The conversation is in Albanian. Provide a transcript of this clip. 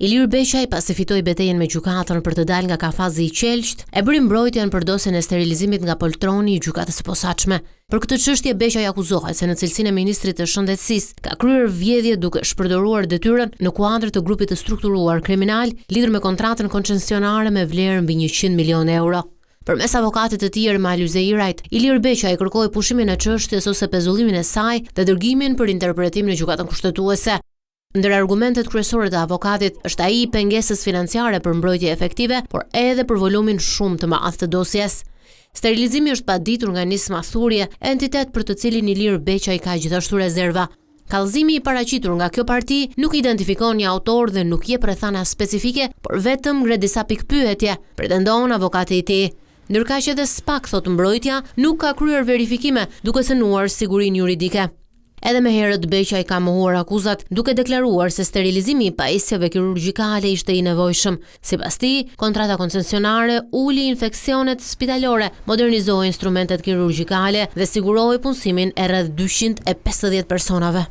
Ilir Beqaj, pasi fitoi betejën me gjykatën për të dalë nga kafazi i qelqtë, e bëri mbrojtjen për dosjen e sterilizimit nga poltroni i Gjykatës së Posaçme. Për këtë çështje Beqaj akuzohet se në cilësinë e ministrit të Shëndetësisë ka kryer vjedhje duke shpërdoruar detyrën në kuadër të grupit të strukturuar kriminal lidhur me kontratën koncesionare me vlerë mbi 100 milionë euro. Përmes avokatit të tij Ermal Yzeirajt, Ilir Beqaj kërkoi pushimin e çështjes ose pezullimin e saj dhe dërgimin për interpretim në Gjykatën Kushtetuese. Ndër argumentet kryesore të avokatit është ai i pengesës financiare për mbrojtje efektive, por edhe për volumin shumë të madh të dosjes. Sterilizimi është paditur nga Nisma Thurje, entitet për të cilin Ilir Beqaj ka gjithashtu rezerva. Kallëzimi i paraqitur nga kjo parti nuk identifikon një autor dhe nuk jep rrethana specifike, por vetëm ngre disa pikëpyetje, pretendon avokati i tij. Ndërkaq edhe SPAK, thotë mbrojtja, nuk ka kryer verifikime, duke cenuar sigurinë juridike. Edhe më herët Beqaj ka mohuar akuzat, duke deklaruar se sterilizimi i pajisjeve kirurgjikale ishte i nevojshëm. Sipas tij, kontrata koncesionare uli infeksionet spitalore, modernizoi instrumentet kirurgjikale dhe siguroi punësimin e rreth 250 personave.